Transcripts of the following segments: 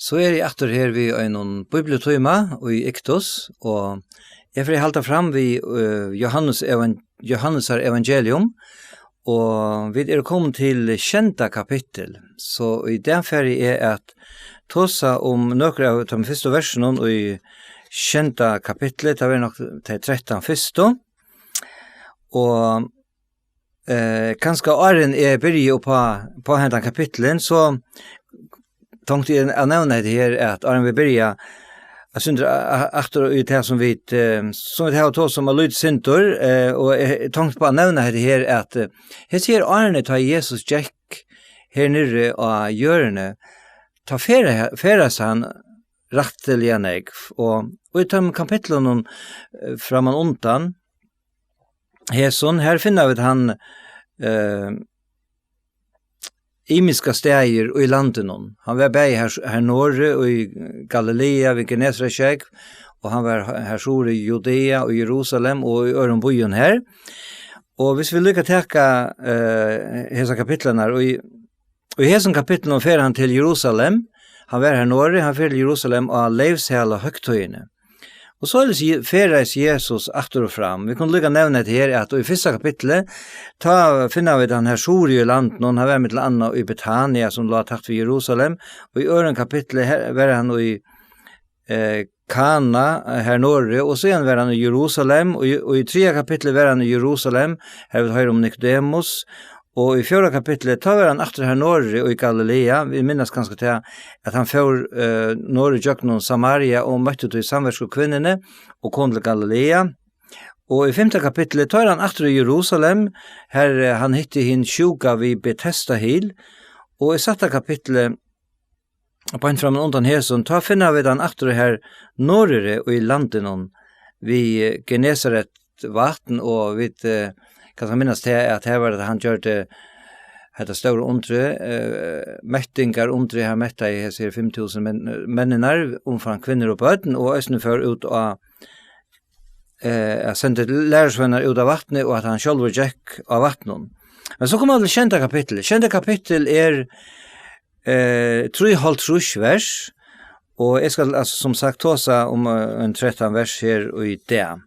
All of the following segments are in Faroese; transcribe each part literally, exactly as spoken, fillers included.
So eri eg aftur her við einum bíbliutíma í Iktus, og eg fari at halda fram við, eh, Johannes evan-, Johannesar evangelium, og vit eru komin til sjeynda kapittul. So í dag fari eg at tosa um nøkur av teimum fyrstu versunum í sjeynda kapitli, tað verður nokk tey trettan fyrstu. Og, eh, kanska áðrenn eg byrji upp á, upp á hendan kapittulin, so tonkti eg at nevna hetta her, at áðrenn vit byrja, at sindra a-, a-, aftur í tað sum vit, eh, sum vit hava tosað um eitt lítið sindur, eh, og eg tonkti bara at nevna hetta her, at, eh, hesi her árini, tá Jesus gekk her niðri á jørðini, tá ferða-, ferðaðist hann rættiliga nógv, og í teimum kapitlunum, eh, framman undan hesum, her finna vit hann, eh, ymiskar staðir í landinum. Hann var bæði her, her norður í Galilea við Genesaretsjógv, og hann var her suður í Judea og Jerusalem og í øðrum býum her. Og hvis vit líka taka, eh, hesar kapitlarnar, og í, í hesum kapitlinum fer hann til Jerusalem, hann var her norður, hann fer til Jerusalem á leyvshalahøgtíðini. Og soleiðis Je-, ferðaðist Jesus aftur og fram. Vit kunnu líka nevna hetta her, at í fyrsta kapitli, tá finna vit hann her suðuri í landinum, hann var millum annað í Betania, sum lá tætt við Jerusalem, og í øðrum kapitli, her var hann í, eh, Kana, eh, her norðuri, og síðan var hann í Jerusalem, og í, og í triðja kapitli var hann í Jerusalem, har vit hoyra um Nikodemus, og í fjórða kapitli, tá var hann aftur her norðuri í Galilea. Vit minnast kanska tað, at hann fór, eh, norður gjøgnum Samaria og møtti tí samverskukvinnuni og kom til Galilea. Og í fimta kapitli, tá er hann aftur í Jerusalem, har, eh, hann hitti hin sjúka við Betesda hil. Og í sætta kapitli, beint fram undan hesum, tá finna vit hann aftur her norðuri í landinum við Genesaret vatn, og vit, eh, kanska minnast til, at her var tað, hann gjørdi hetta stóra undrið, eh, mettingarundrið, hann mettaði hesir fimm túsund menn, menninar, umframt kvinnur og børn, og eisini fór út á, eh, at senda lærisveinar út á vatnið, og at hann sjálvur gekk á vatninum. Men so koma vit til sjeynda kapittul. Sjeynda kapittul er, eh, trý og hálvtrýss vers, og eg skal, altso, sum sagt, tosa um, eh, ein trettan vers her í dag.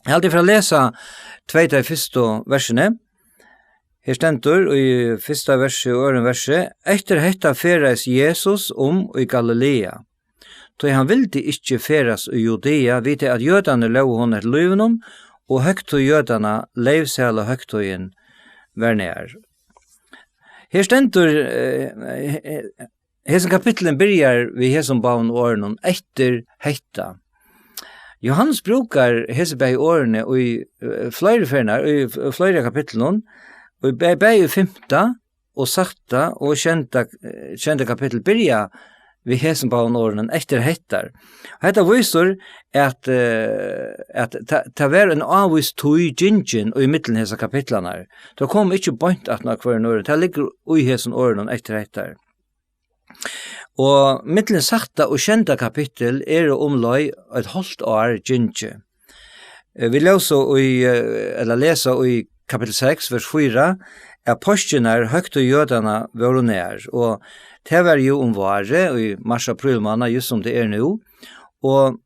Eg haldi eg fari at lesa tvey tey fyrstu versini. Her stendur í fyrsta versi og øðrum versi: "Eftir hetta ferðaðist Jesus um í Galilea, tí hann vildi ikki ferðast í Judea, við tað at jødarnir lógu honum eftir lívinum, og høgtíð jødanna, leyvshalahøgtíðin, var nær." Her stendur, eh, eh, eh, hesin kapitulin byrjar við hesum báðum orðunum, "eftir hetta". Johannes brúkar hesi bæði orðini í, eh, fleiri ferðir, í f-, fleiri kapitlum, og bæ-, bæði í fimta og sætta og sjeynda, eh, sjeynda kapittul byrja við hesum báðum orðunum, "eftir hetta". Og hetta vísir, at, eh, at ta, tað var ein ávís tíð gingin í millum hesar kapitlarnar. Tað kom ikki beint aftan á hvørjum øðrum. Tað liggur í hesum orðunum, "eftir hetta". Og millum sætta og sjeynda kapittul eru umleið eitt hálvt ár gingið. Eh, vit lósu í, eh, ella lesa í kapittul seks, vers fýra, at páskirnar, høgtíð jødanna, vóru nær, og tað var jú um várið, í mars, apríl mánað, júst sum tað er nú. Og,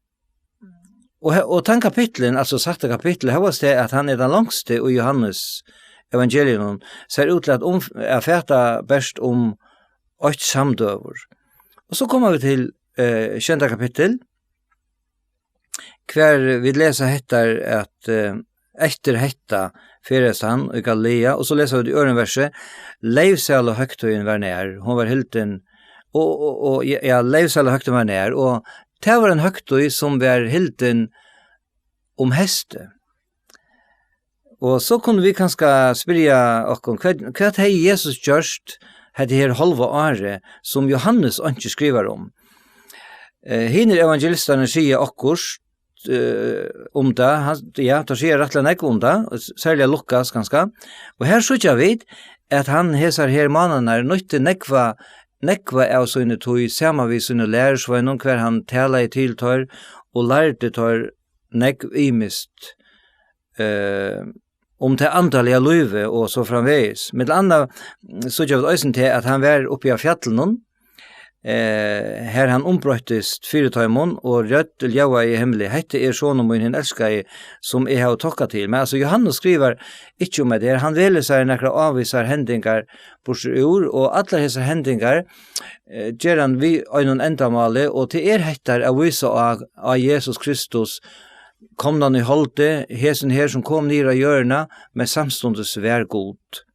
og he-, og tann kapitulin, altso sætta kapittul, hóast tað at hann er tann longsti í Johannes evangelium, sær út til at um-, at fata bert um eitt samdøgur. Og so koma vit til, eh, sjeynda kapittul, hvar vit lesa hetta, at, eh, "Eftir hetta ferðaðist hann í Galilea", og so lesa vit í øðrum versi, "Leyvshalahøgtíðin var nær, hon var hildin", og, og, og, ja, ja, "Leyvshalahøgtíðin var nær", og tað var ein høgtíð sum var hildin um heystið. Og so kunnu vit kanska spyrja okkum, hvat, hvat hevði Jesus gjørt hetta her hálva árið, sum Johannes einki skrivar um? Eh, hinir evangelistarnir siga okkurt, eh, um tað, hann, ja, teir siga rættiliga nógv um tað, s-, serliga Lukas kanska. Og her síggja vit, at hann hesar her mánaðirnar nýtti nógva, nógva av síni tíð saman við sínum lærisveinum, hvar hann talaði til teir og lærdi teir nógv ymiskt, eh, um tað andaliga lívið og so framvegis. Millum annað, mm, síggja vit eisini til, at hann var uppi á fjallinum, eh, har hann umbroyttist fyri teimum, og rødd ljóðaði í himli: "Hetta er sonur mín, hin elskaði, sum eg havi tokka til." Men, altso, Jóhannes skrivar ikki um hetta her. Hann velur sær nakrar ávísar hendingar burtur úr, og allar hesar hendingar, eh, ger hann við einum endamáli, og tað er hetta at vísa á, á Jesus Kristus, komnan í holdi, hesin her, sum kom niður á jørðina, men samstundis var Gud.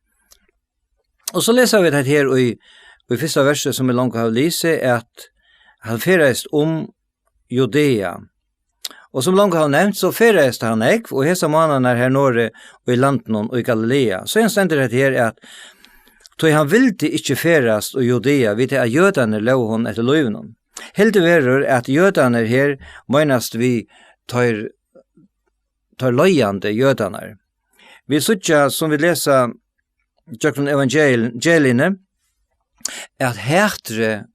Og so lesa vit hetta her í, í fyrsta versi, sum eg longu havi lisið, at hann ferðaðist um Judea. Og sum longu havi nevnt, so ferðaðist hann nógv, og hesar mánaðirnar her norðuri í landinum í Galilea. So hann stendur hetta her, at tí hann vildi ikki ferðast í Judea, við tað at jødarnir lógu honum eftir lívinum. Hildið verður, at jødarnir her meinast við teir, teir leiðandi jødarnar. Vit síggja, sum vit lesa gjøgnum evangel-, evangeliini, at hatrið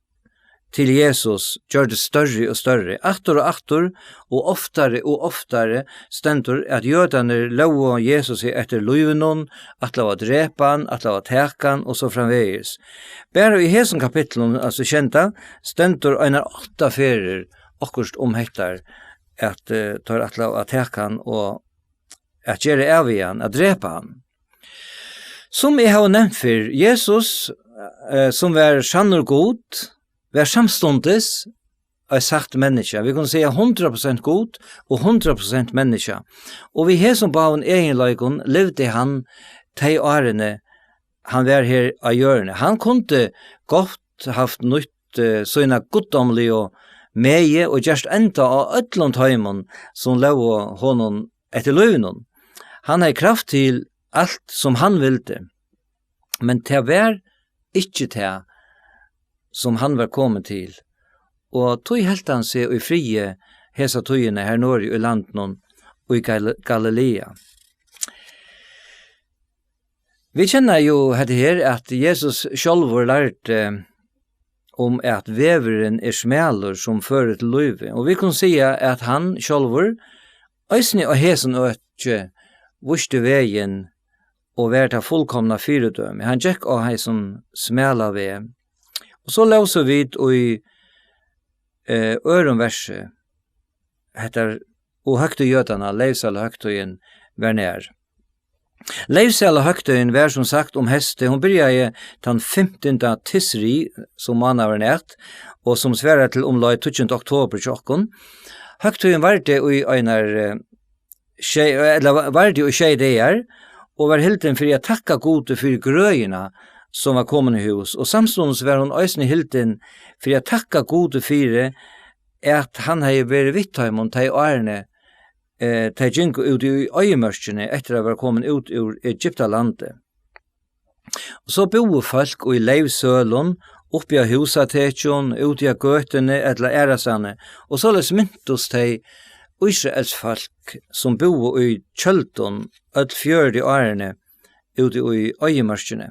til Jesus gjørdist størri og størri. Aftur og aftur og oftari og oftari stendur, at jødarnir lógu Jesusi eftir lívinum, ætlaðu at drepa hann, ætlaðu at taka hann og so framvegis. Bara í hesum kapitlinum, altso sjeynda, stendur einar átta ferðir okkurt um hetta, at, eh, teir ætlaðu at taka hann og at gera av við hann, at drepa hann. Sum eg havi nevnt fyrr, Jesus, eh, sum var sannur Gud, var samstundis eitt satt menniskja. Vit kunnu siga hundrað prosent Gud og hundrað prosent menniskja. Og við hesum báðum eginleikum livdi hann tey árini, hann var her á jørðini. Hann kundi gott havt nýtt, eh, sína guddómligu megi og gjørt enda á øllum teimum, sum lógu honum eftir lívinum. Hann hevði kraft til alt, sum hann vildi, men tað var ikki tað, sum hann var komin til, og tí helt hann seg í friði hesa tíðina her norðuri í landinum í Gal-, Galilea. Vit kenna jú hetta her, at Jesus sjálvur lærdi um, at vegurin er smalur, sum førir til lívið. Og vit kunnu siga, at hann sjálvur, eisini á hesum øki, vísti vegin og var tað fullkomna fyridømi. Hann gekk á hesum smala veg. Og so lósu vit í, eh, øðrum versi, hetta er: "Og høgtíð jødanna, leyvsalahøgtíðin, var nær." Leyvsalahøgtíðin var, sum sagt, um heystið. Hon byrjaði tann fimtanda Tisri, sum mánaðurin æt, og sum svarar til umleið tíggjunda oktobur hjá okkum. Høgtíðin vardi í einar, eh, sjey, ella va-, vardi í sjey dagar, og var hildin fyri at takka Gudi fyri grøðina, sum var komin í hús. Og samstundis var hon eisini hildin fyri at takka Gudi fyri, at hann hevði verið við teimum tey árini, eh, tey gingu út í oyðimørkini eftir at vera komin út úr Egyptalandi. Og so búðu fólk í leyvsølum, uppi á húsatekjum, úti á gøtuni ella aðrastaðni, og soleiðis mintust tey Ísraels fólk, sum búðu í tjøldum øll fjøruti árini úti í oyðimørkini.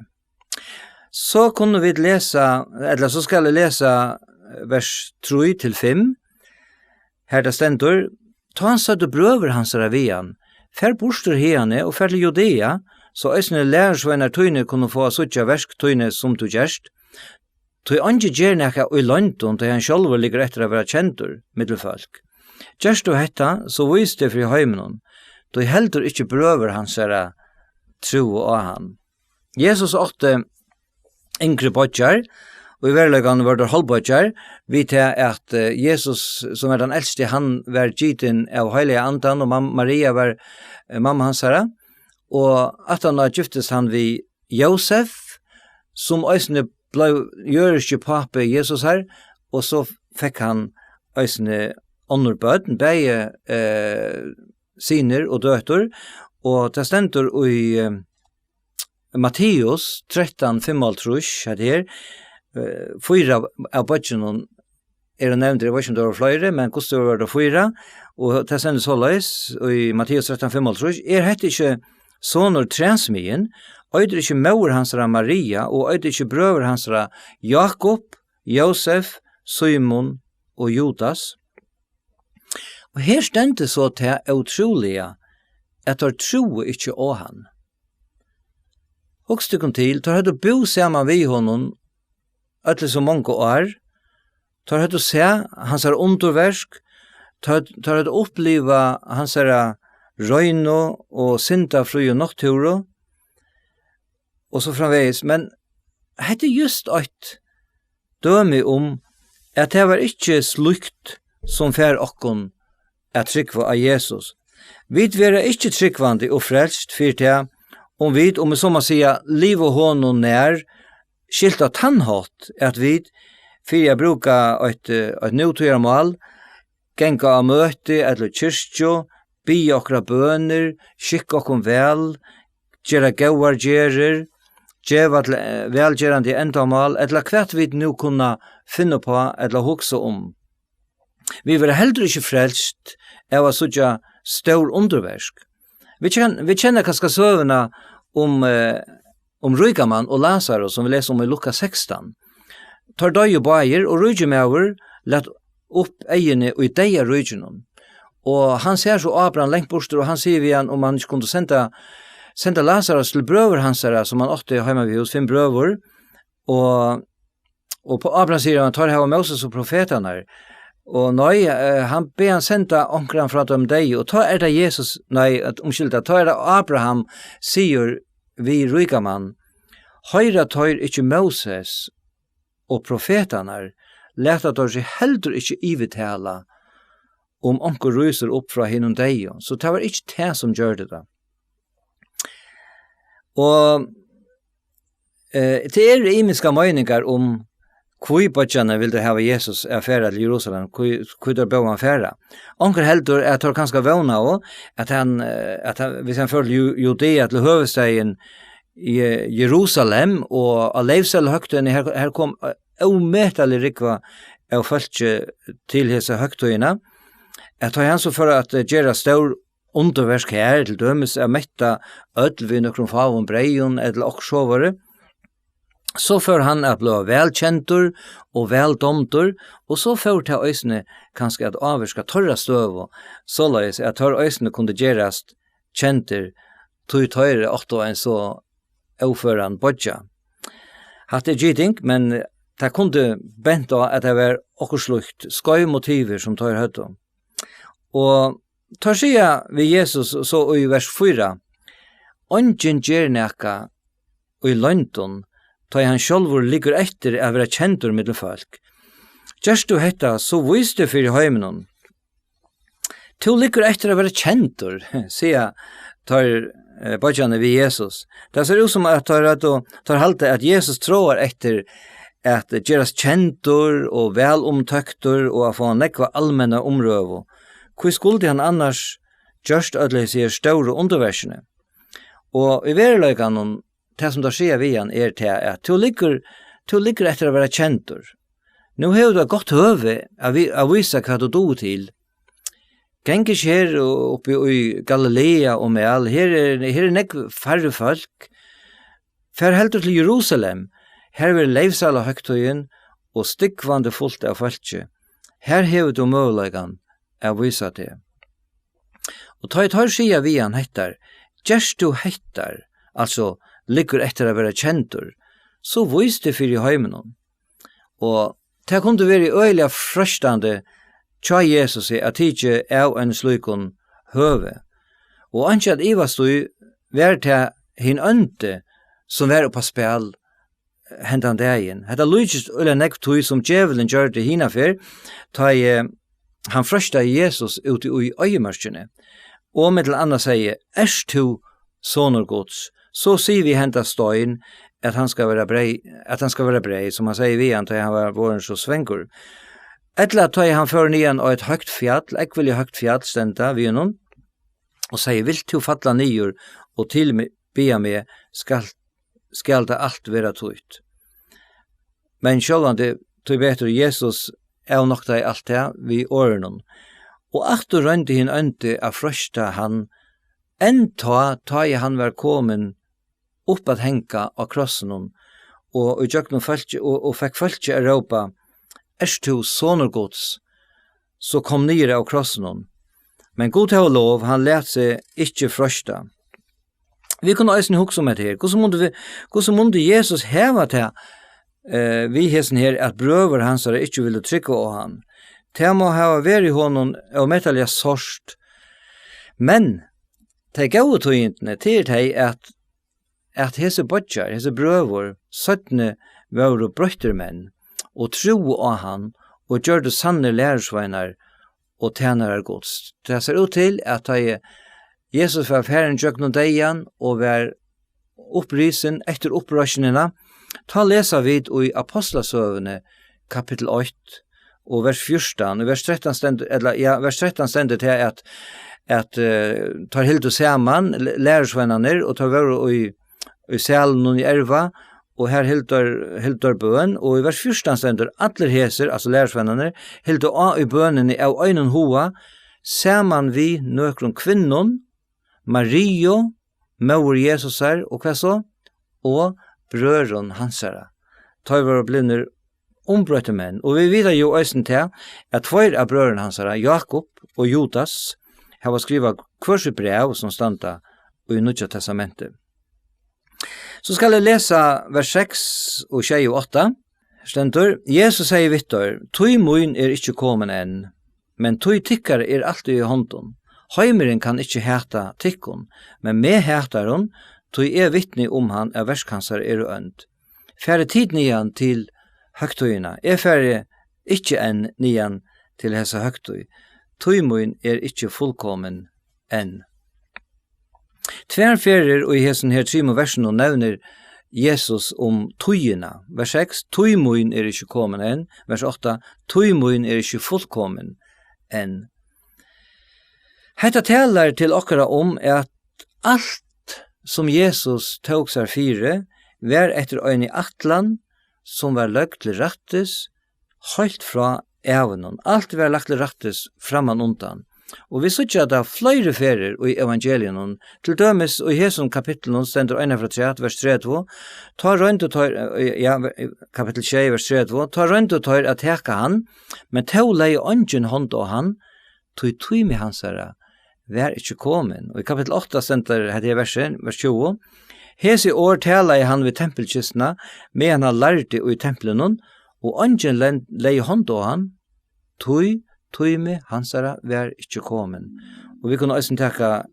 So kunnu vit lesa, ella so skal eg lesa vers trý til fimm. Har tað stendur: Tá søgdu brøður hansara við hann: "Far burtur hiðani og far til Judea, so eisini lærisveinar tínir kunnu fáa at síggja verk tíni, sum tú gert. Tí eingin ger nakað í loyndum, tá hann sjálvur liggur eftir at vera kendur millum fólk. Gert tú hetta, so vís teg fyri heiminum, tí heldur ikki brøður hansara trúðu á hann." Jesus átti yngri beiggjar, og í veruleikanum vóru teir hálvbeiggjar, við tað at, eh, Jesus, sum var tann elsti, hann var gitin av Heilaga Andan, og mam-, Maria var, eh, mamma hansara, og aftaná giftist hann við Jósef, sum eisini bleiv jødiski pápi Jesusar, og so fekk hann eisini onnur børn, bæði, eh, synir og døtur, og tað stendur í, eh, Matteus trettan fimmoghálvtrýss, hetta her, eh, fýra av beiggjónum eru nevndir, eg veit ikki, um tað vóru fleiri, men hvussu vóru tað fýra, og tað stendur soleiðis í Matteus trettan fimmoghálvtrýss: "Er hetta ikki sonur træsmiðin? Eitur ikki móðir hansara Maria, og eitur ikki brøður hansara Jákup, Jósef, Símun og Judas?" Og her stendur so tað ótrúliga, at teir trúðu ikki á hann. Hugsið tykkum til, teir høvdu búð saman við honum øll hesi mongu ár, Teir høvdu sæð hansara undurverk, teir, teir høvdu upplivað hansara reinu og syndafríu náttúru, og so framvegis. Men hetta er júst eitt dømi um, at tað var ikki slíkt, sum fær okkum at trúgva á Jesus. Vit verða ikki trúgvandi og frelst fyri tað, um vit, um eg so má siga, liva honum nær, skilt á tann hátt, at vit, fyri at brúka eitt, eh, eitt nútíðarmál, ganga á møti ella í kirkju, biðja okkara bønir, skikka okkum væl, gera góðar gerðir, geva til, eh, vælgerandi endamál, ella hvat vit nú kunna finna uppá ella hugsa um. Vit verða heldur ikki frelst av at síggja stór undurverk. Vit ken-, vit kenna kanska søguna um, eh, um ríkamann og Lasarus, sum vit lesa um í Lukas sekstan. Teir doyðu báðir, og ríki maður læt upp eyguni í deyða ríkinum. Og hann sær so Abraham langt burtur, og hann sigur við hann, um hann ikki kundi senda, senda Lasarus til brøður hansara, sum hann átti heima við hús, fimm brøður, og, og Abraham sigur hann, teir hava Moses og profetarnar. Og nei, eh, hann bað hann senda onkran frá teimum deyðu, og tá er tað Jesus, nei, at, umskylda, tá er tað Abraham sigur við ríkamann, hoyra teir ikki Moses og profetarnar, lata teir seg heldur ikki yvirtala, um onkur rísur upp frá hinum deyðu. So tað var ikki tað, sum gjørdi tað. Og, eh, tað eru ymiskar meiningar um, hví beiggjarnir vildu hava Jesus at fara til Jerusalem, hví, hví teir bóðu hann fara. Onkur heldur, at teir kanska vónaðu, at hann, eh, at hann, hvis hann fór til Ju-, Judea, til høvuðsstaðin, Je-, Jerusalem, og á leyvsælahøgtíðini, her, her kom, eh, ómetalig rúgva av fólki til hesa høgtíðina, at tá hann so fór at, eh, gera stór undurverk her, til dømis at metta øll við nøkrum fáum breyðum ella okkurt sovorðið, so fór hann at blíva væl kendur og væl dámdur, og so fór tað eisini kanska at ávirka teirra støðu, soleiðis at teir eisini kundu gerast kendir, tí teir áttu ein so óføran beiggja. Hatta er giting, men tað kundi bent á, at tað var okkurt slíkt, skeiv motivir, sum teir høvdu. Og teir siga við Jesus so í vers fýra, eingin ger nakað í loyndum, tá ið hann sjálvur liggur eftir at vera kendur millum fólk. Gert tú hetta, so vís teg fyri heiminum. Tú liggur eftir at vera kendur, siga teir, eh, beiggjarnir við Jesus. Tað sær út sum at teir, at teir halda, at Jesus tráar eftir at gerast kendur og væl umtóktur og at fáa nógva almenna umrøðu. Hví skuldi hann annars gjørt øll hesi her stóru undurverkini? Og í veruleikanum, tað sum teir siga við hann, er tað, at tú liggur, tú liggur eftir at vera kendur. Nú hevur tú eitt gott høvi at vi-, at vísa, hvat tú dugir til. Gang ikki her uppi í Galilea og mæl, her er, her er nógv færri fólk. Far heldur til Jerusalem, her verður leyvsælahøgtíðin og stúgvandi fult av fólki. Her hevur tú møguleikan at vísa teg. Og tá ið teir siga við hann hettar, gert tú hettar, altso liggur eftir at vera kendur, so vís teg fyri heiminum. Og tað kundi verið øgiliga freistandi hjá Jesusi at tikið av einum slíkum høvi. Og einki at ivast í, var tað hin óndi, sum var upp á spæl hendan dagin. Hetta líkist øgiliga nógv tí, sum djevulin gjørdi hina ferð, tá ið, eh, hann freistaði Jesus úti í oyðimørkini. Og millum annað segði, ert tú sonur Guds, so sig við henda stein, at hann skal vera breyð, at hann skal vera breyð, sum hann segði við hann, tá hann var vorðin so svangur. Ella tá hann fór niðan á eitt høgt fjall, ógvuliga høgt fjall, stenda við honum, og segði, vilt tú falla niður og til meg, biðja meg, skal, skal tað alt vera títt. Men sjálvandi, tíbetur Jesus avnoktaði alt tað við orðunum. Og aftur royndi hin óndi at freista hann, enn tá, tá ið hann var komin upp at hanga á krossinum, og í gjøgnum fólki, og, og fekk fólki at rópa, ert tú sonur Guds, so kom niður av krossinum. Men Gud hevur lov, hann læt seg ikki freista. Vit kunnu eisini hugsa um hetta her. Hvussu mundi vi, hvussu mundi Jesus hava tað, eh, við hesum her, at brøður hansara ikki vildu trúgva á hann. Tað má hava verið honum ómetaliga sárt. Men tey góðu tíðindini, tað er tey, at, at hesir beiggjar, hesir brøður, seinni vóru broyttir menn og trúðu á hann og gjørdu sannir lærisveinar og tænarar Guds. Tað sær út til, at tá ið Jesus var farin gjøgnum deyðan og var upprisin eftir uppreisnina, tá lesa vit í Apostlasøguni, kapittul eitt og vers fjúrtan. Í vers trettan stendur, ella, ja, vers trettan stendur tað at, at, eh, teir hildu saman, l-, lærisveinarnir, og teir vóru í, í salinum í Erva, og her hildu teir, hildu teir bøn, og í vers fjúrtan stendur: "Allir hesir", altso lærisveinarnir, "hildu á í bønini av einum huga, saman við nøkrum kvinnum, Mariu, móður Jesusar, og hvat so? Og brøðrum hansara." Teir vóru blivnir umbroyttir menn. Og vit vita jú eisini tað, at tveir av brøðrum hansara, Jákup og Judas, hava skrivað hvør sítt bræv, sum standa í Nýggja Testamenti. So skal eg lesa vers seks og sjey og átta. Stendur: "Jesus segði við teir: Tíð mín er ikki komin enn, men tíð tykkara er altíð í hondum. Heimurin kann ikki hata tykkum, men meg hatar hon, tí eg vitni um hann, at verk hansara eru ónd. Farið tit niðan til høgtíðina, eg fari ikki enn niðan til hesa høgtíð. Tíð mín er ikki fullkomin enn." Tvær ferðir í hesum her trimum versunum nevnir Jesus um tíðina. Vers seks: "Tíð mín er ikki komin enn." Vers átta: "Tíð mín er ikki fullkomin enn." Hetta talar til okkara um, at alt sum Jesus tók sær fyri, var eftir eini ætlan, sum var løgd til rættis heilt frá ævinum. Alt var lagt til rættis framman undan. Og vit síggja tað fleiri ferðir í evangeliunum. Til dømis í hesum kapitlinum stendur eina ferð afturat, vers tretivu: "Tá royndu teir", eh, ja, kapittul sjey, vers tretivu: "Tá royndu teir at taka hann, men tó legði eingin hond á hann, tí tími hansara var ikki komin." Og í kapittul átta stendur hetta her versið, vers tjúgu: "Hesi orð talaði hann við tempulkistuna, meðan hann lærdi í templinum, og eingin len-, legði hond á hann, tí tími hansara var ikki komin." Og vit kunnu eisini taka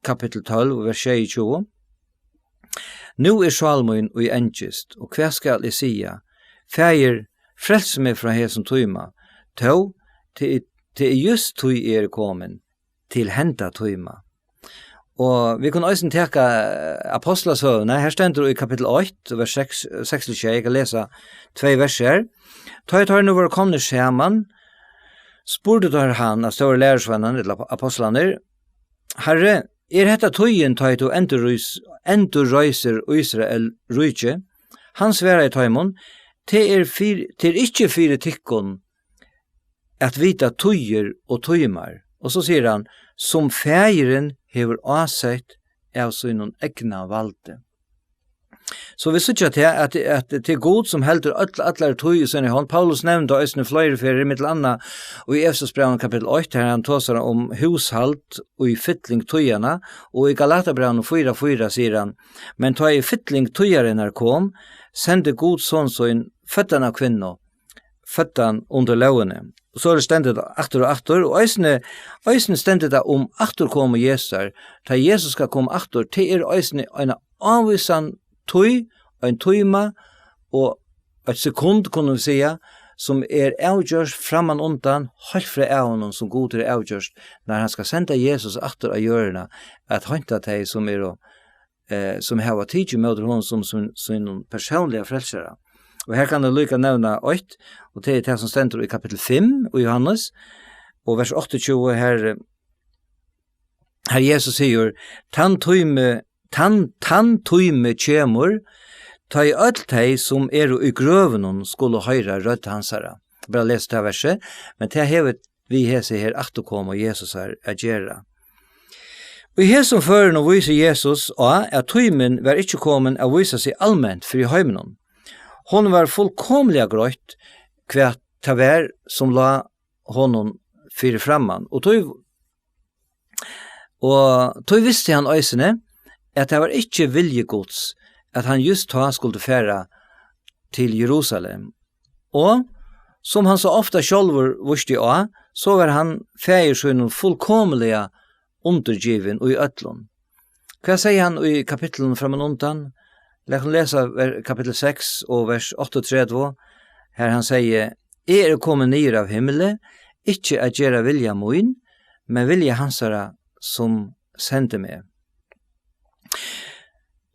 kapittul tólv, vers sjeyogtjúgu: "Nú er sál mín í angist, og hvat skal eg siga? Faðir, frels meg frá hesum tíma, tó, tað er, tað er júst tí eg eri komin, til henda tíma." Og vit kunnu eisini taka, eh, Apostlasøguna. Her stendur í kapittul eitt, vers seks, seks til sjey, eg kann lesa tvey vers her. "Tá ið teir nú vóru komnir saman, spurdu teir hann", av stóru lærisveinarnar, ella ap-, apostlarnir: "Harri, er hetta tíðin, tá ið tú endurrís-, endurreisir Ísrael ríki?" Hann svaraði teimum: "Tað er fyri, tað er ikki fyri tykkum at vita tíðir og tímar." Og so sigur hann: "Sum Faðirin hevur ásett av sínum egna valdi." So vit síggja til at, at tað er Gud, sum heldur øll, allari tíð í síni hond. Paulus nevnir eisini fleiri ferðir, millum annað í Efesusbrævinum kapittul eitt, har hann tosar um húshald og í fylling tíðanna, og í Galatabrævinum fýra fýra sigur hann: "Men tá ið fylling tíðarinnar kom, sendi Gud son sín, føddan av kvinnu, føddan undir lógini." Og so stendur tað aftur og aftur, og eisini, eisini stendur tað um afturkomu Jesusar. Tá Jesus skal koma aftur, tað er eisini ein ávísan tíð, ein tíma og eitt sekund, kunnu vit siga, sum er avgjørt framman undan, heilt frá ævunum, sum Gud hevur avgjørt, nær hann skal senda Jesus aftur á jørðina at heinta tey, sum eru, eh, sum hava tikið ímóti honum sum, sum sínum persónliga frelsara. Og her kann eg líka nevna eitt, og tað er tað, sum stendur í kapittul fimm í Jóhannes, og vers áttaogtjúgu, her, her Jesus sigur: "Tann tími, tann, tann tími kemur, tá ið øll tey, sum eru í grøvunum, skulu hoyra rødd hansara." Bara lesa tað versið, men tað hevur við hesi her afturkomu Jesusar at gera. Í hesum førinum vísir Jesus á, at tímin var ikki komin at vísa seg alment fyri heiminum. Honum var fullkomiliga greitt, hvat tað var, sum lá honum fyri framman. Og tí, og tí visti hann eisini, at tað var ikki vilji Guds, at hann júst tá skuldi fara til Jerusalem. Og, sum hann so ofta sjálvur vísti á, so var hann faðir sínum fullkomiliga undirgivin í øllum. Hvat segði hann í kapitlinum frammanundan? Lat okkum lesa ver-, kapittul seks og vers áttaogtretivu, har hann segði: "Eg eri komin niður av himli, ikki at gera vilja mín, men vilja hansara, sum sendi meg."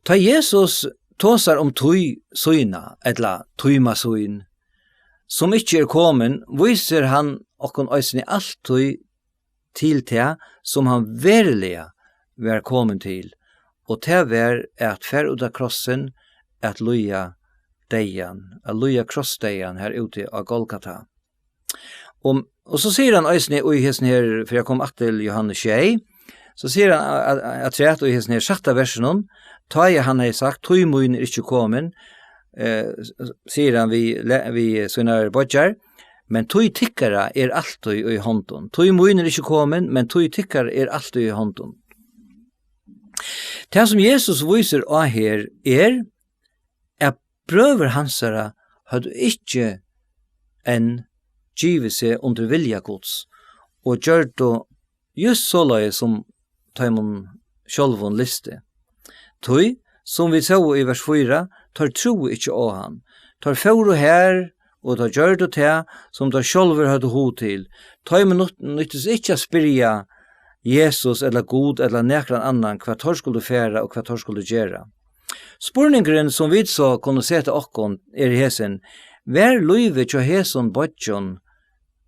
Tá Jesus tosar um tíð sína, ella tíma sín, sum ikki er komin, vísir hann okkum eisini altíð til tað, sum hann veruliga var komin til, og tað var at fara út á krossin, at líða deyðan, at líða krossdeyðan har úti á Golgata. Og, og so sigur hann eisini í hesin her, fyri at koma aftur til Jóhannes sjey, so sigur hann a-, a-, afturat í hesin her sætta versinum, tá ið hann hevði sagt: "Tíð mín er ikki komin", eh, s-, s-, sigur hann við le-, við sínar beiggjar, "men tíð tykkara er altíð í hondum. Tíð mín er ikki komin, men tíð tykkara er altíð í hondum." Tað, sum Jesus vísir á her, er, at brøður hansara høvdu ikki enn givið seg undir vilja Guds og gjørdu júst soleiðis, sum teimum sjálvum lysti. Tí, sum vit sóu í vers fýra, teir trúðu ikki á hann. Teir fóru har, og teir gjørdu tað, sum teir sjálvir høvdu hug til. Teimum nýt-, nýttist ikki at spyrja Jesus ella Gud ella nakran annan, hvat teir skuldu fara og hvat teir skuldu gera. Spurningurin, sum vit so kunnu seta okkum, er hesin: Var lívið hjá hesum beiggum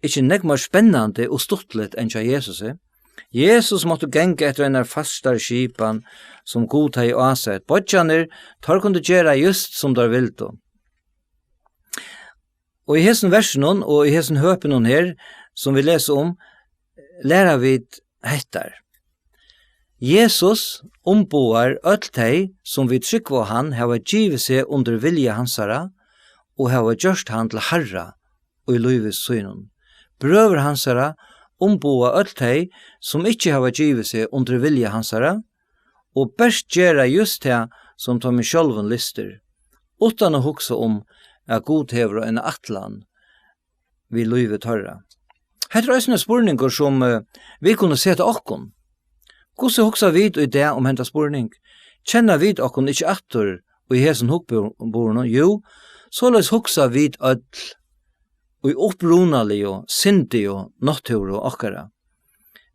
ikki nógv meir spennandi og stuttligt enn hjá Jesusi? Jesus mátti ganga eftir einari fastari skipan, sum Gud hevði ásett. Beiggjarnir, teir kundu gera júst, sum teir vildu. Og í hesum versinum og í hesum høpunum her, sum vit lesa um, læra vit hettar. Jesus umboðar øll tey, sum við trúgv á hann hava givið seg undir vilja hansara og hava gjørt hann til harra í lívi sínum. Brøður hansara umboða øll tey, sum ikki hava givið seg undir vilja hansara, og bert gera júst tað, sum teimum sjálvum lystir, uttan at hugsa um, at Gud hevur eina ætlan við lívi teirra. Hetta er eisini ein spurningur, sum, eh, vit kunnu seta okkum. Hvussu hugsa vit í dag um henda spurning? Kenna vit okkum ikki aftur í hesum hugbúrinum? Jú, soleiðis hugsa vit øll í upprunaligu, syndigu náttúru okkara.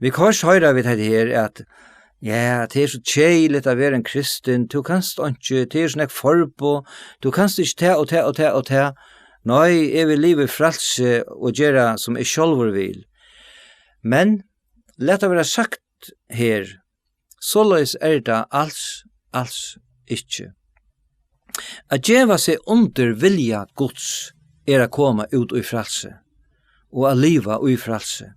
Viðhvørt hoyra vit hetta her, at, ja, tað er so keðiligt at vera ein kristin, tú kanst einki, tað er so nógv forboð, tú kanst ikki tað og tað og tað og tað. Nei, eg vil liva í frælsi og gera, sum eg sjálvur vil. Men, lat tað vera sagt her, soleiðis er tað als, als ikki. At geva seg undir vilja Guds er at koma út í frælsi og at liva í frælsi.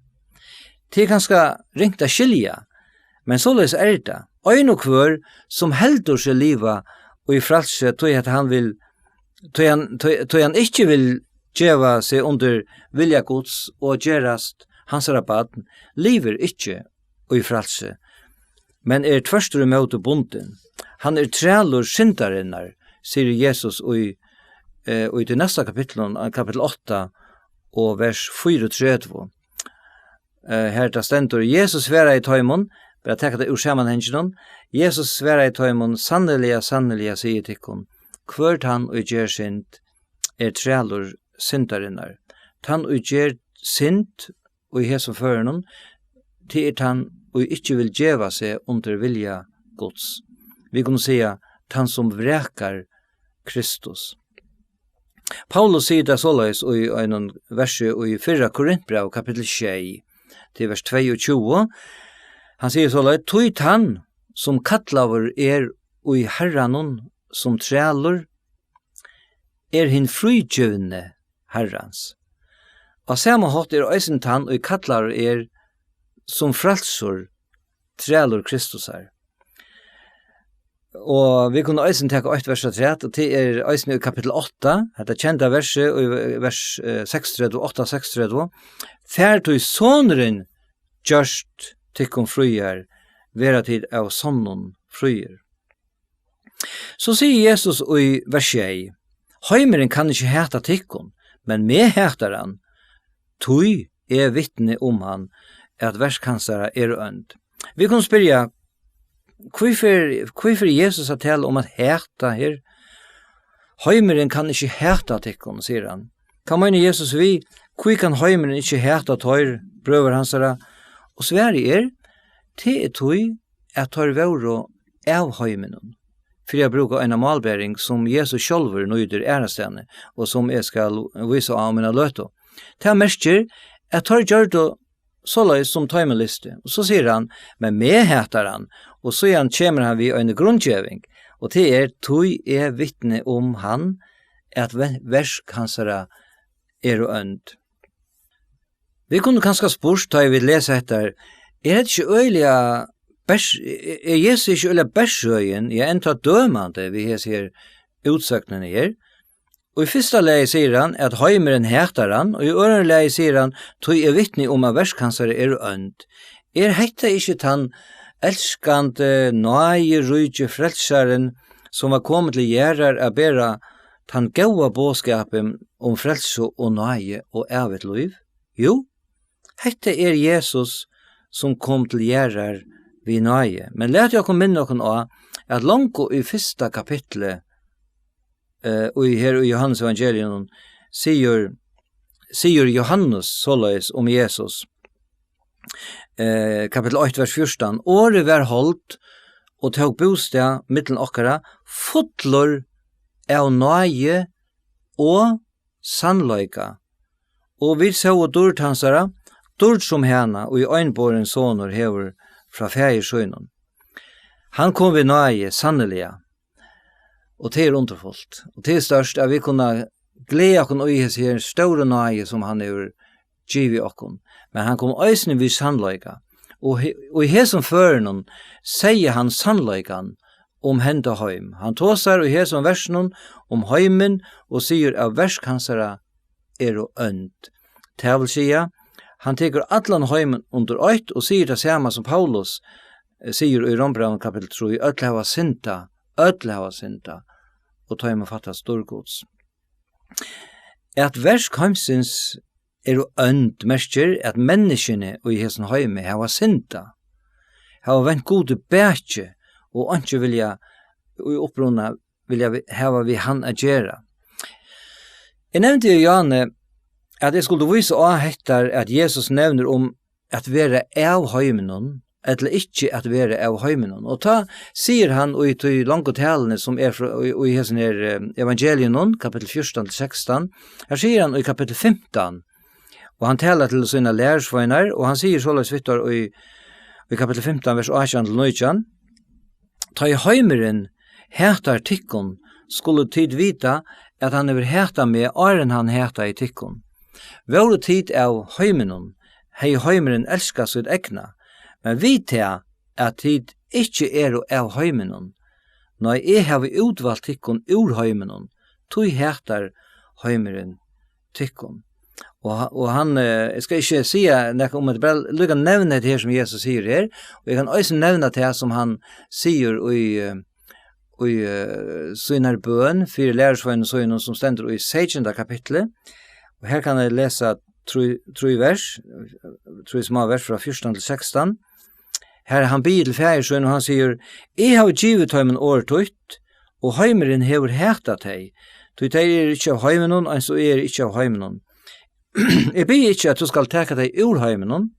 Tað er kanska ringt at skilja, men soleiðis er tað. Ein og hvør, sum heldur seg liva í frælsi, tí at hann vil, tí hann, tí, tí hann ikki vil geva seg undir vilja Guds og gerast hansara barn, livir ikki í frælsi, men er tvørtur ímóti bundin. Hann er trælur syndarinnar, sigur Jesus í, eh, í tí næsta kapitlinum, eh, kapitul átta og vers fýraogtretivu. Eh, har tað stendur: Jesus svaraði teimum, bara taka tað úr samanhanginum, Jesus svaraði teimum: Sanniliga, sanniliga, sigi eg tykkum, hvør tann, ið ger synd, er trælur syndarinnar. Tann, ið ger synd, í hesum førinum, tað er tann, ið ikki vil geva seg undir vilja Guds. Vit kunnu siga, tann, sum vrakar Kristus. Paulus sigur tað soleiðis í einum versi í fyrra Korintbræv, kapitul sjey, til vers tveyogtjúgu. Hann sigur soleiðis: Tí tann, sum kallaður er í Harranum sum trælur, er hin frígivni Harrans. Á sama hátt er eisini tann, ið kallaður er sum frælsur, trælur Kristusar. Og vit kunnu eisini taka eitt vers afturat, og tað er eisini í kapitul átta, hetta kenda versið, í vers, eh, seksogtretivu, átta seksogtretivu: Far tí Sonurin gjørt tykkum fríar, verða tit av sonnum fríir. So sigur Jesus í vers sjey: Heimurin kann ikki hata tykkum, men meg hatar hann, tí eg vitni um hann, at verk hansara eru ónd. Vit kunnu spyrja, hví fer, hví fer Jesus at tala um at hata her? Heimurin kann ikki hata tykkum, sigur hann. Hvat meinar Jesus við, hví kann heimurin ikki hata teir, brøður hansara? Og svarið er, tað er tí, at teir vóru av heiminum, fyri at brúka eina málbering, sum Jesus sjálvur nýtir aðrastaðni, og sum eg skal vísa á um eina løtu. Tað merkir, at teir gjørdu soleiðis, sum teimum lysti. Og so sigur hann, men meg hatar hann, og síðan kemur hann við eini grundgeving, og tað er, tí eg vitni um hann, at ve-, verk hansara eru ónd. Vit kunnu kanska spurt, tá ið vit lesa hetta, er hetta ikki øgiliga bers-, er, er Jesus ikki øgiliga bersøgin, ja, enntá dømandi við hesi her útsøgnini her? Og í fyrsta lagi sigur hann, at heimurin hatar hann, og í øðrum lagi sigur hann, tí eg vitni um, at verk hansara eru ónd. Er hetta ikki tann elskandi, náðiríki frelsarin, sum var komin til jarðar at bera tann góða boðskapin um frelsu og náði og ævigt lív? Jú, hetta er Jesus, sum kom til jarðar við náði. Men latið okkum minna okkum á, at longu í fyrsta kapitli, eh, í, her í Jóhannes evangelium, sigur, sigur Jóhannes soleiðis um Jesus, eh, kapittul eitt, vers fjúrtan: Orðið varð hold og tók bústað millum okkara, fullur av náði og sannleika, og vit sóu dýrd hansara, dýrd sum hana, ið einborin sonur hevur frá faðir sínum. Hann kom við náði, sanniliga, og tað er undurfult, og tað er stórt, at vit kunna gleða okkum í hesi her stóru náði, sum hann hevur givið okkum. Men hann kom eisini við sannleika, og he-, og í hesum førinum segði hann sannleikan um henda heim. Hann tosar í hesum versinum um heimin og sigur, at verk hansara eru ónd. Tað vil siga, hann tekur allan heimin undir eitt og sigur tað sama sum Paulus, eh, sigur í Rómbrævinum kapittul trý: Øll hava syndað, øll hava syndað, og teimum fattast dýrd Guds. At verk heimsins eru ónd merkir, at menniskjuni í hesum heimi hava syndað, hava vent Gudi bakið og einki vilja í upprunan vilja vi-, hava við hann at gera. Eg nevndi í áðni, at eg skuldi vísa á hetta, at Jesus nevnir um at vera av heiminum, ella ikki at vera av heiminum. Og tá sigur hann í tí longu taluni, sum er frá, í, í hesum her, eh, evangeliunum, kapittul fjúrtan til sekstan, her sigur hann í kapittul fimtan, og hann talar til sínar lærisveinar, og hann sigur soleiðis við teir í, í kapittul fimtan, vers átjan til nítjan: Tá ið heimurin hatar tykkum, skulu tit vita, at hann hevur hatað meg, áðrenn hann hataði tykkum. Vóru tit av heiminum, hevði heimurin elskað sítt egna. Men við tað, at tit ikki eru av heiminum, nei, eg havi útvalt tykkum úr heiminum, tí hatar heimurin tykkum. Og ha-, og hann, eh, eg skal ikki siga nakað um hetta, bara líka nevna hetta her, sum Jesus sigur her, og eg kann eisini nevna tað, sum hann sigur í, eh, í, eh, sínari bøn fyri lærisveinum sínum, sum stendur í seytjanda kapitli. Og her kann eg lesa trý, trý vers, trý smá vers frá fjúrtan til sekstan. Har hann biður til faðir sín, og hann sigur: Eg havi givið teimum orð títt, og heimurin hevur hatað tey, tí tey eru ikki av heiminum, eins og eg eri ikki av heiminum. Eg biði ikki, at tú skal taka tey úr heiminum,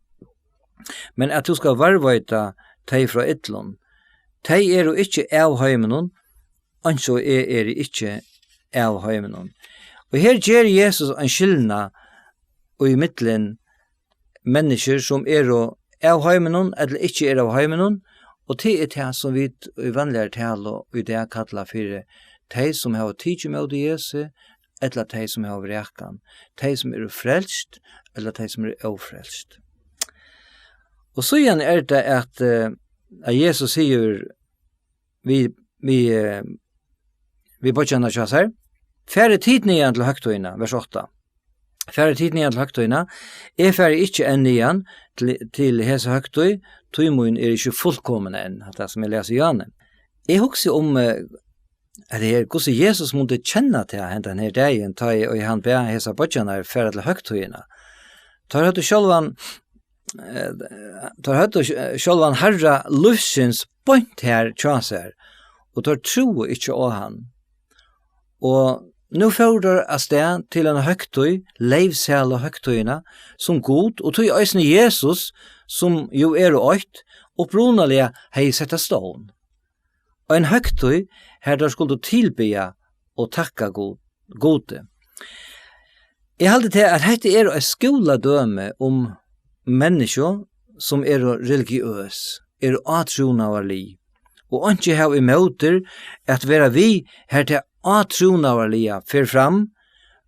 men at tú skal varðveita tey frá illum. Tey eru ikki av heiminum, eins og eg eri ikki av heiminum. Og her ger Jesus ein skilnað í millum menniskjur, sum eru av heiminum ella ikki eru av heiminum, og tað er tað, sum vit í vanligari talu í dag kalla fyri tey, sum hava tikið ímóti Jesu, ella tey, sum hava vrakað hann, tey, sum eru frelst, ella tey, sum eru ófrelst. Og síðan er tað, at, eh, at Jesus sigur við, við, eh, við beiggjarnar hjá sær: Farið tit niðan til høgtíðina, vers átta. Farið tit niðan til høgtíðina, eg fari ikki enn niðan til, til hesa høgtíð, tíð mín er ikki fullkomin enn, hatta sum eg lesi í Jóhannes. Eg hugsi um, eh, at her, hvussu Jesus mundi kenna tað hendan her dagin, tá ið hann bað hesar beiggjarnar fara til høgtíðina. Teir høvdu sjálvan, eh, teir høvdu sj-, sjálvan Harra lívsins beint her hjá sær, og teir trúðu ikki á hann. Og nú fóru teir avstað til eina høgtíð, leyvsælu høgtíðina, sum Gud, og tí eisini Jesus, sum jú eru eitt, upprunaliga hevði sett á stovn. Ein høgtíð, har teir skuldu tilbiðja og takka Gud, Gudi. Eg haldi tað, at hetta er eitt skúladømi um menniskju, sum eru religiøs, eru átrúnaðarlig, og einki hava ímóti at vera við, har tað átrúnaðarliga fer fram,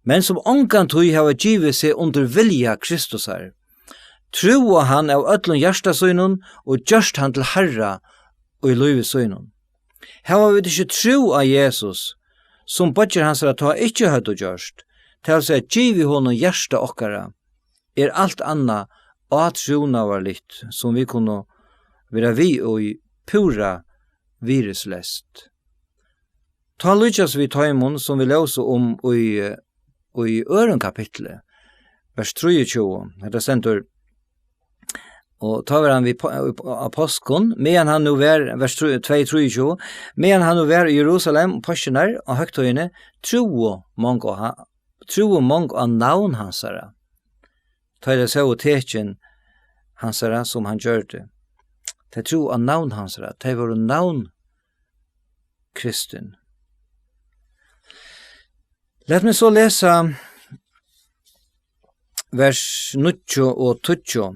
men sum ongantíð hava givið seg undir vilja Kristusar, trúað hann av øllum hjarta sínum og gjørt hann til Harra í lívi sínum. Hava vit ikki trúð á Jesus, sum beiggjar hansara tá ikki høvdu gjørt, tað vil siga, givið honum hjarta okkara, er alt annað átrúnaðarligt, sum vit kunnu vera við í, púra virðisleyst. Tá líkjast vit teimum, sum vit lósu um í, í øðrum kapitli, vers trýogtjúgu. Hetta stendur: Og tá var hann við pá-, á páskum, meðan hann nú var, vers tvey trýogtjúgu, meðan hann nú var í Jerusalem um páskirnar á høgtíðini, trúðu mong á ha-, trúðu mong á navn hansara, tá ið tey sóu tekin hansara, sum hann gjørdi. Tey trúðu á navn hansara, tey vóru navn kristin. Lat meg so lesa vers níggju og tíggju.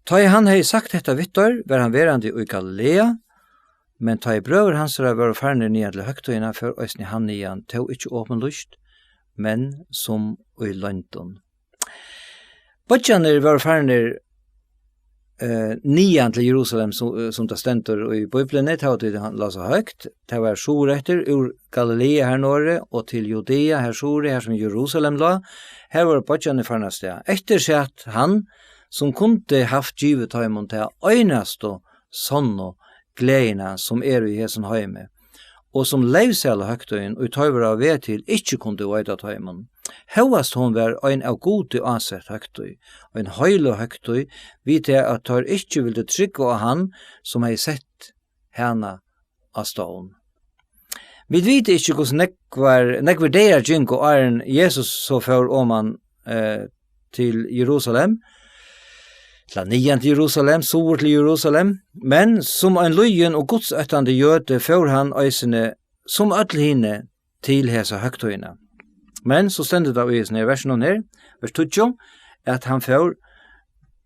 Tá ið hann hevði sagt hetta við teir, var hann verandi í Galilea, men tá ið brøður hansara vóru farnir niðan til høgtíðina, fór eisini hann niðan, tó ikki opinlýst, men sum í loyndum. Beiggjarnir vóru farnir, eh, niðan til Jerusalem, sum, eh, sum tað stendur í Bíbliuni, tá ið hann las høgt. Tað var suðureftir, úr Galilea her norðuri og til Judea her suðuri, har sum Jerusalem lá. Har vóru beiggjarnir farnir avstað. Eftir sat hann, sum kundi havt givið teimum ta einastu sonnu gleðina, sum er í hesum heimi, og sum leyvsæla høgtíðin, ið teir vóru á veg til, ikki kundi veita teimum, hóast hon var ein av Gudi ásett høgtíð, ein heiløg høgtíð, við tað at teir ikki vildu trúgva á hann, sum hevði sett hana á stovn. Vit vita ikki, hvussu nógvar, nógvir dagar gingu, áðrenn Jesus so fór oman, eh, til Jerusalem, ella niðan til Jerusalem, suður til Jerusalem, men sum ein lýðin og gudsóttandi jødi fór hann eisini, sum øll hini, til hesa høgtíðina. Men so stendur tað í hesum her versunum her, vers tíggju, at hann fór,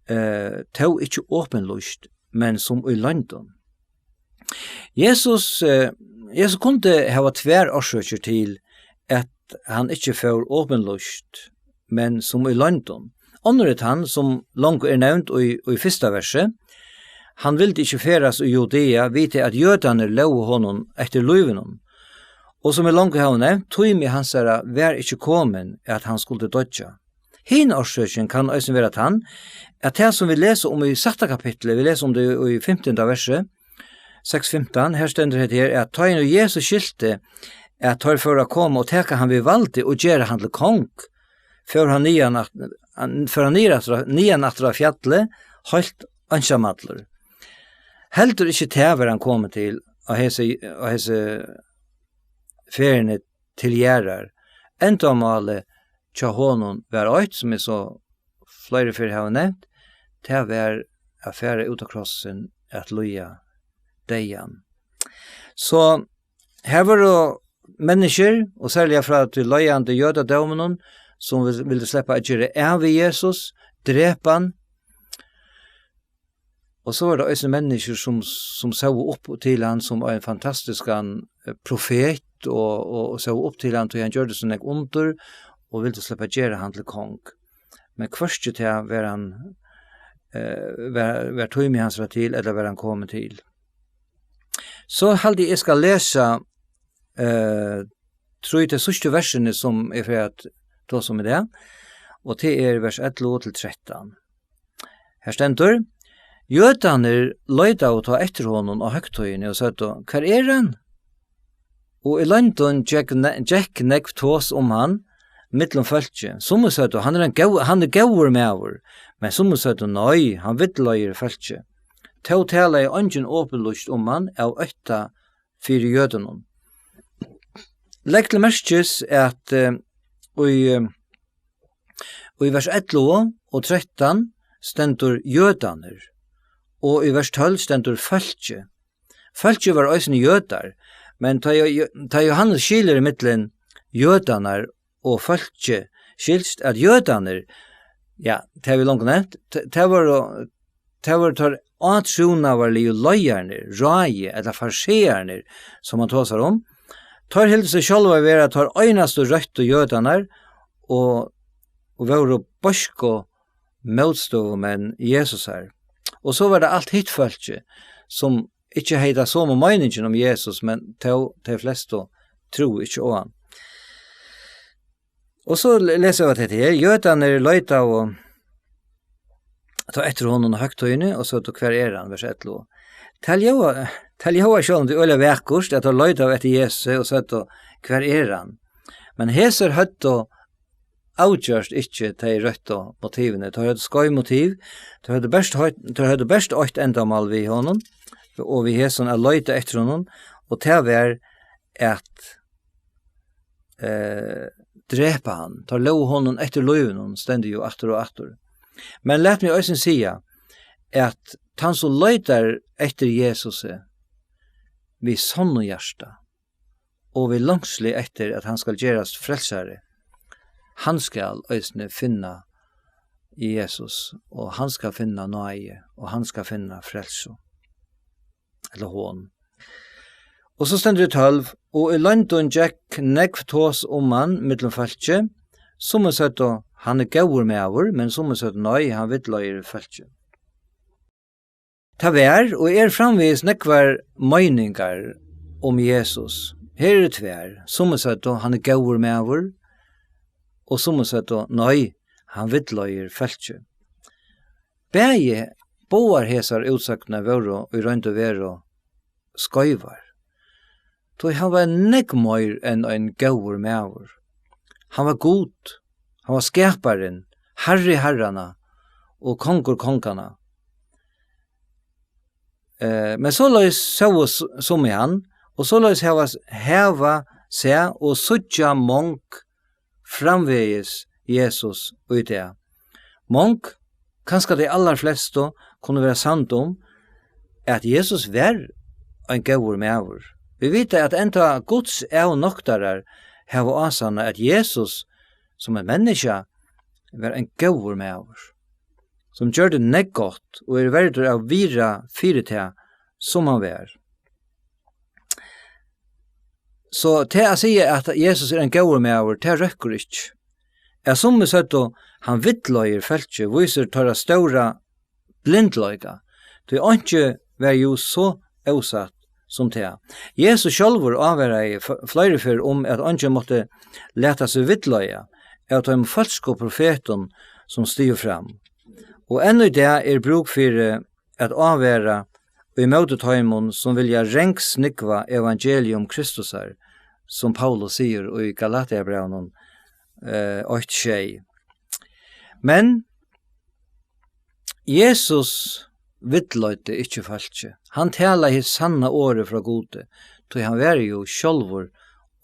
eh, tó ikki opinlýst, men sum í loyndum. Jesus, eh, Jesus kundi hava tvær orsøkir til, at hann ikki fór opinlýst, men sum í loyndum. Onnur er tann, sum longu er nevnd í, í fyrsta versi. Hann vildi ikki ferðast í Judea, við tað at jødarnir lógu honum eftir lívinum. Og sum eg longu havi nevnt, tími hansara var ikki komin, at hann skuldi doyggja. Hin orsøkin kann eisini vera tann, at tað, sum vit lesa um í sætta kapitli, vit lesa um tað í fimtanda versi, seks fimtan, her stendur hetta her, at tá ið nú Jesus skilti, at teir fóru at koma og taka hann við valdi og gera hann til kong, fór hann niðan at, hann, fór hann niður aftur, niðan aftur á fjallið, heilt einsamallur. Heldur ikki tað var hann komin til á hesi, á hesi ferðini til jarðar. Endamálið hjá honum var eitt, sum eg so fleiri ferð havi nevnt, tað var at fara út á krossin, at líða deyðan. So her vóru menniskjur, og serliga frá tí leiðandi jødadóminum, sum vil-, vildu sleppa at gera av við Jesus, drepa hann. Og so var tað eisini menniskjur, sum, sum sóu upp til hann sum ein fantastiskan, eh, profet, og, og, og sóu upp til hann, tí hann gjørdi so nógv undur, og vildu sleppa at gera hann til kong. Men hvørki tað var hann, eh, var, var tími hansara til, ella var hann komin til. So haldi eg, eg skal lesa, eh, trý til síðstu versini, sum eg fari at tosa um í dag, og tað er vers ellivu til trettan. Her stendur: Jødarnir leitaðu tá eftir honum á høgtíðini og søgdu: Hvar er hann? Og í loyndum gekk ne-, gekk nógv tos um hann millum fólkið. Summi søgdu: "Hann er ein góð-, hann er góður maður." Men summi søgdu: "Nei, hann villleiðir fólkið." Tó talaði eingin opinlýst um hann av ótta fyri jødunum. Legg til merkis, at, eh, í, eh, í vers ellivu og trettan stendur jødarnir, og í vers tólv stendur fólkið. Fólkið var eisini jødar, men tá Jo-, tá Jóhannes skilir ímillum jødarnar og fólkið, skilst, at jødarnir, ja, tað havi eg longu nevnt, t-, tað vóru, tað vóru teir átrúnaðarligu leiðararnir, ráðið ella fariseararnir, sum hann tosar um. Teir hildu seg sjálvar vera teir einastu røttu jødarnar og, og vóru beisku mótstøðumenn Jesusar. Og so var tað alt hitt fólkið, sum ikki hevði ta somu meiningin um Jesus, men tó tey flestu trúðu ikki á hann. Og so le-, lesa vit hetta her: "Jødarnir leitaðu tá eftir honum á høgtíðini og søgdu: 'Hvar er hann?'" Vers ellivu. Tað ljóðar, tað ljóðar sjálvandi øgiliga vakurt, at teir leitaðu eftir Jesusi og søgdu: "Hvar er hann?" Men hesir høvdu avgjørt ikki tey røttu motivini. Teir høvdu skeiv motiv, teir høvdu bert eitt, teir høvdu bert eitt endamál við honum, og við hesum at leita eftir honum, og tað var at, eh, drepa hann. Teir lógu honum eftir lívinum, stendur jú aftur og aftur. Men lat meg eisini siga, at tann, sum leitar eftir Jesusi við sonnum hjarta, og við longsli eftir, at hann skal gerast frelsari, hann skal eisini finna Jesus, og hann skal finna náði, og hann skal finna frelsu. Ella hon. Og so stendur í tólv: "Og í loyndum gekk nógv tos um hann millum fólkið, summi søgdu: 'Hann er góður maður,' men summi søgdu: 'Nei, hann villleiðir fólkið.'" Tað var og er framvegis nógvar meiningar um Jesus. Her eru tvær. Summi søgdu: "Hann er góður maður," og summi søgdu: "Nei, hann villleiðir fólkið." Bæði, báðar hesar útsøgnir vóru í roynd og veru skeivar. Tí hann var nógv meir enn ein góður maður. Hann var Gud, hann var skaparin, Harri harranna og Kongur konganna. Eh, men soleiðis sóu s-, summi hann, og soleiðis hava s-, hava sæð og síggja mong framvegis Jesus í dag. Mong, kanska tey allarflestu, kunnu vera samd um, at Jesus var ein góður maður. Vit vita, at enda Guds avnoktarar hava ásannað, at Jesus, sum ein menniskja, var ein góður maður, sum gjørdi nógv gott og er verdur at virða fyri tað, sum hann var. So tað at siga, at Jesus er ein góður maður, tað røkkur ikki. At summi søgdu: "Hann villleiðir fólkið," vísir teirra stóra blindleika, tí einki var jú so ósatt sum tað. Jesus sjálvur ávaraði f-, fleiri ferð um, at eingin mátti lata seg villleiða av teimum falsku profetum, sum stigu fram. Og enn í dag er brúk fyri at ávara ímóti teimum, sum vilja rangsnúgva evangelium Kristusar, sum Paulus sigur í Galatiabrævinum, eh, eitt sjey. Men Jesus villleiddi ikki fólkið. Hann talaði hitt sanna orðið frá Gudi, tí hann var jú sjálvur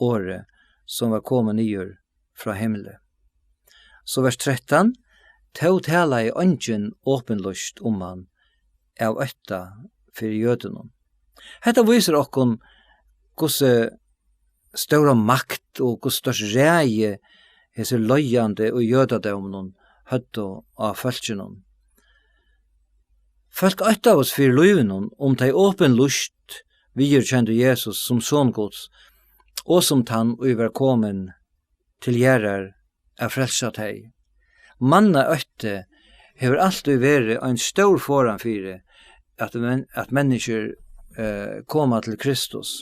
orðið, sum var komið niður frá himli. So vers trettan: "Tó talaði eingin opinlýst um hann av ótta fyri jødunum." Hetta vísir okkum, hvussu stóra makt og hvussu stórt ræði hesir leiðandi í jødadóminum høvdu á fólkinum. Fólk óttaðust fyri lívinum, um tey opinlýst viðurkendu Jesus sum Son Guds, og sum tann, ið var komin til jarðar at frelsa tey. Mannaótti hevur altíð verið ein stór forðan fyri, at men-, at menniskjur, eh, koma til Kristus.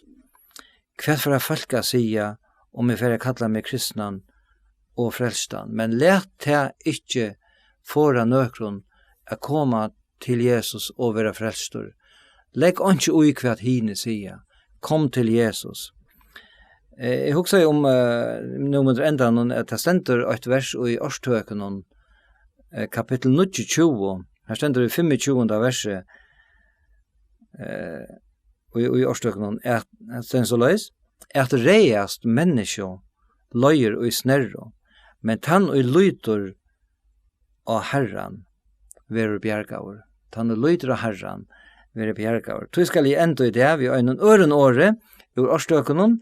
Hvat fara fólk at siga, um eg fari at kalla meg kristnan og frelstan? Men lat tað ikki forða nøkrum at koma til Jesus og vera frelstur. Legg einki í, hvat hini siga. Kom til Jesus. Eh, eg hugsaði um, eh, nú móti endanum, at tað stendur eitt vers í Orðtøkunum, eh, kapittul níggjuogtjúgu. Her stendur í fimmogtjúgunda versi, eh, í, í Orðtøkunum, at, at stendur soleiðis: "At ræðast menniskju leiðir í snerru, men tann, ið lítur á Harran, verður bjargaður." Tann, ið lítur á Harran, verður bjargaður. Tí skal eg enda í dag við einum øðrum orði úr Orðtøkunum,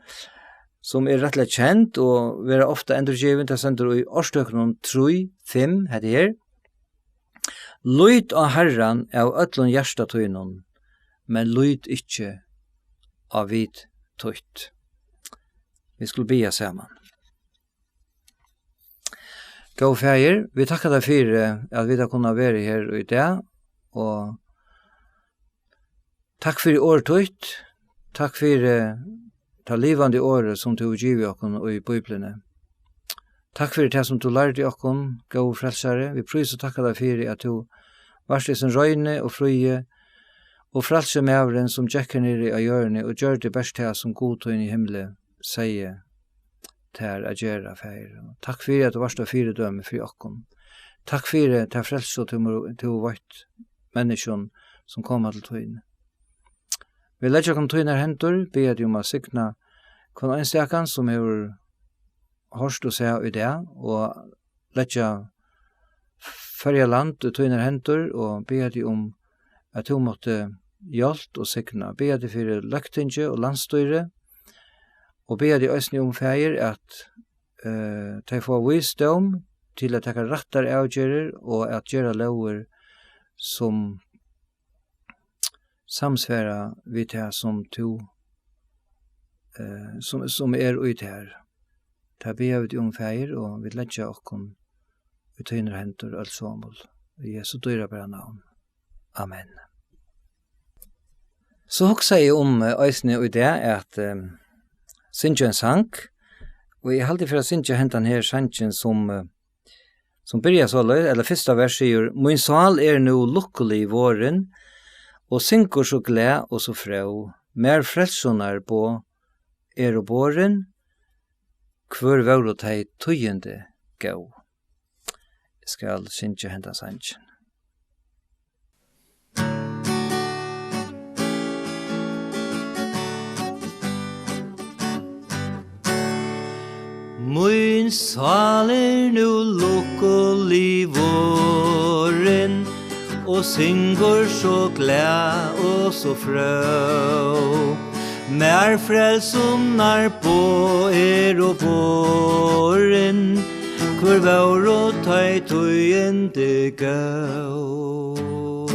sum er rættiliga kend og verður ofta endurgivin. Tað stendur í Orðtøkunum trý fimm, hetta her: "Lít á Harran av øllum hjarta tínum, men lít ikki á vit títt." Vit skulu biðja saman. Góði Faðir, vit takka tær fyri, at vit hava kunnað vera her í dag, og takk fyri orð títt, takk fyri tað livandi orðið, sum tú hevur givið okkum í Bíbliuni. Takk fyri tað, sum tú lærdi okkum, góði Frelsari. Vit prísa og takka tær fyri, at tú vart hesin reini og fríði og frælsi maðurin, sum gekk her niðri á jørðini og gjørdi bert tað, sum Gud tín í himli segði tær at gera, Faðir. Og takk fyri, at tú vart eitt fyridømi fyri okkum. Takk fyri ta frelsu, tú, tú veitt menniskjum, sum koma til tín. Vit leggja okkum í tínar hendur, biðja teg um at signa hvønn einstakan, sum hevur hoyrt og sæð í dag, og leggja Føroya land í tínar hendur og biðja teg um, at tú mátti hjálpa og signa. Biðja teg fyri løgtingi og landsstýri, og biðja teg eisini um, Faðir, at, eh, tey fáa vísdóm til at taka rættar avgerðir og at gera lógir, sum samsvara við tað, sum tú, eh, sum, sum er í tær. Tað biðja vit um, Faðir, og vit leggja okkum í tínar hendur øll somul. Í Jesu dýrabara navn. Amen. So hugsaði eg um, eh, eisini í dag at, eh, syngja ein sang, og eg haldi fyri at syngja hendan her sangin, sum, eh, sum byrjar soleiðis, ella fyrsta vers sigur: "Mín sál er nú lukkulig vorðin, og syngur so glað og so fróð. Mær frelsunnar boð eru borin, hvør vóru tey tíðindi góð." Eg skal syngja hendan sangin. Mín sál er nú lukkulig vorðin, og syngur so glað og so fróð. Mær frelsunnar boð eru borin, hvør vóru tey tíðindi góð.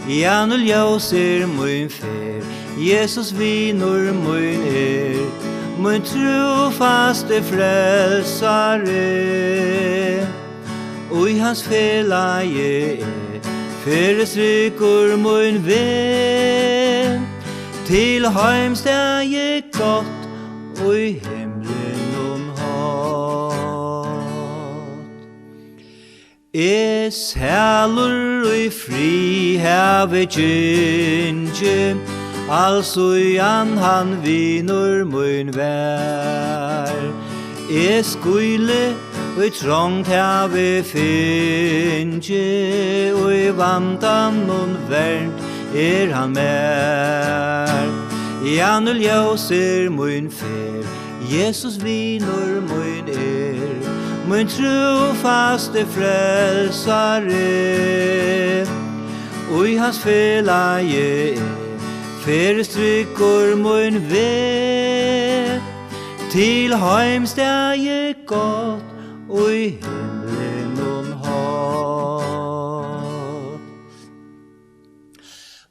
Ja, nú ljósir mín ferð, Jesus vinur mín er, mín trúfasti frelsari. Í hans felagi er, ferðist tryggur mín veg, til heimstaði gott í himlinum hátt. Eg sælur í frið havi gingið, alsíðan hann vinur mín var. Eg skíli í trongd havi fingið, í vandanum vernd er hann mær. Ja, nú ljósir mín ferð, Jesus vinur mín er, mín trúfasti frelsari. Í hans felagi er, ferðist tryggur mín veg, til heimstaði gott í himlinum hátt.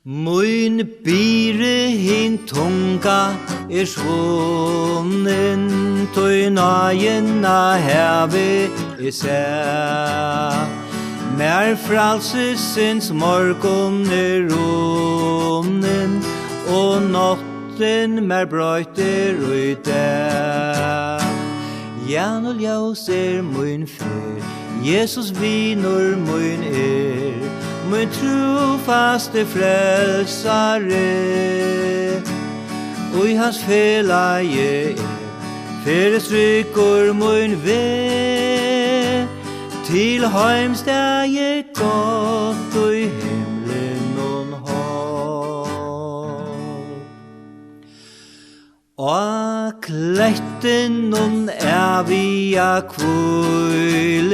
Mín byrði hin tunga er svunnin, tí náðina havi eg sæð. Mær frælsisins morgun er runnin, og náttin mær broytt er í dag. Ja, nú ljós er mín ferð, Jesus vinur mín er, mín trúfasti frelsari. Í hans felagi er, Ferð stríkur mín veg til heimstaðið gott í himlinum hátt. Á klettinum æviga hvílir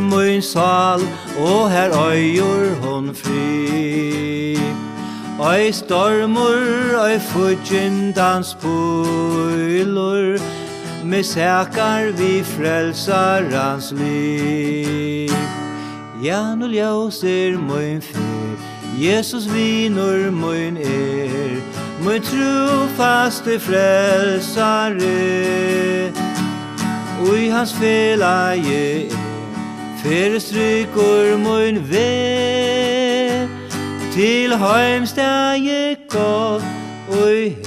mín sál, og har eigur hon frið. Ei stormur, ei fíggindans pílur, meg sakar við Frelsarans lið. Ja, nú ljós er mín ferð, Jesus vinur mín er, mín trúfasti Frelsari. Í hans felagi er, ferð stríkur mín veg, til heimstaðið gott í